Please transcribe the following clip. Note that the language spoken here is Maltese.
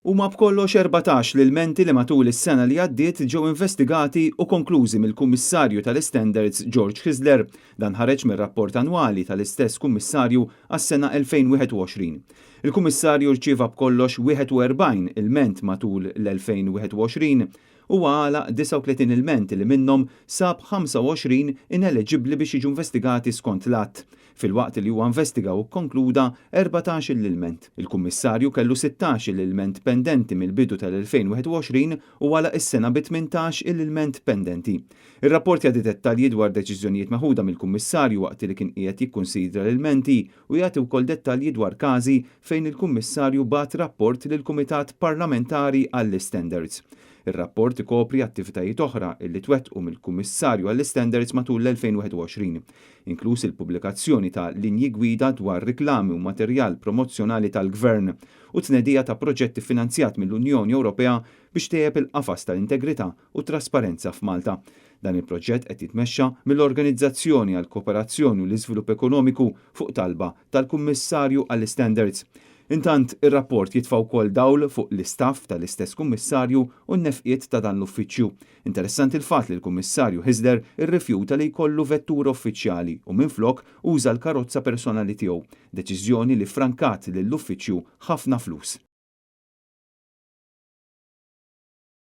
Huma b'kollox 14 l-ilmenti li matul is-sena li għaddiet ġew investigati u konklużi mill-Kummissarju tal-Istandards George Hyzler. Dan ħareġ mir-rapport annwali tal-istess Kummissarju għas-sena 2021. Il-Kummissarju rċieva b'kollox 41 ilment matul l-2021. Huwa għalaq 39 ilment li minnhom sab 25 ineliġibbli biex jiġu investigati skont l-att, filwaqt li huwa investiga u kkonkluda 14-il ilment. Il-Kummissarju kellu 16-il ilment pendenti mill-bidu tal-2021 u għalaq is-sena bi 18-il ilment pendenti. Ir-rapport jagħti dettalji dwar deċiżjonijiet meħuda mill-Kummissarju waqt li kien qiegħed jikkunsidra l-ilmenti u jagħti wkoll dettalji dwar każi fejn il-Kummissarju bagħat rapport lill-Kumitat Parlamentari għall-Istandards. Ir-rapport ikopri attivitajiet oħra illi twettqu mill-Kummissarju għall-Istandards matul l-2021, inkluż il-pubblikazzjoni ta' linji gwida dwar riklami u materjal promozzjonali tal-Gvern u tnedija ta' proġett iffinanzjat mill-Unjoni Ewropea biex tejjeb il-qafas tal-integrità u t-trasparenza f'Malta. Dan il-proġett qed jitmexxa mill-Organizzazzjoni għall-Kooperazzjoni u l-Iżvilupp Ekonomiku fuq talba tal-Kummissarju għall-Istandards. Intant, ir-rapport jitfa' wkoll dawl fuq l-istaff tal-istess Kummissarju u n-nefqiet ta' dan l-uffiċċju. Interessanti l-fatt li l-Kummissarju Hyzler irrifjuta li jkollu vettura uffiċjali u minflok uża l-karozza personali tiegħu, deċiżjoni li ffrankat lill-uffiċċju ħafna flus.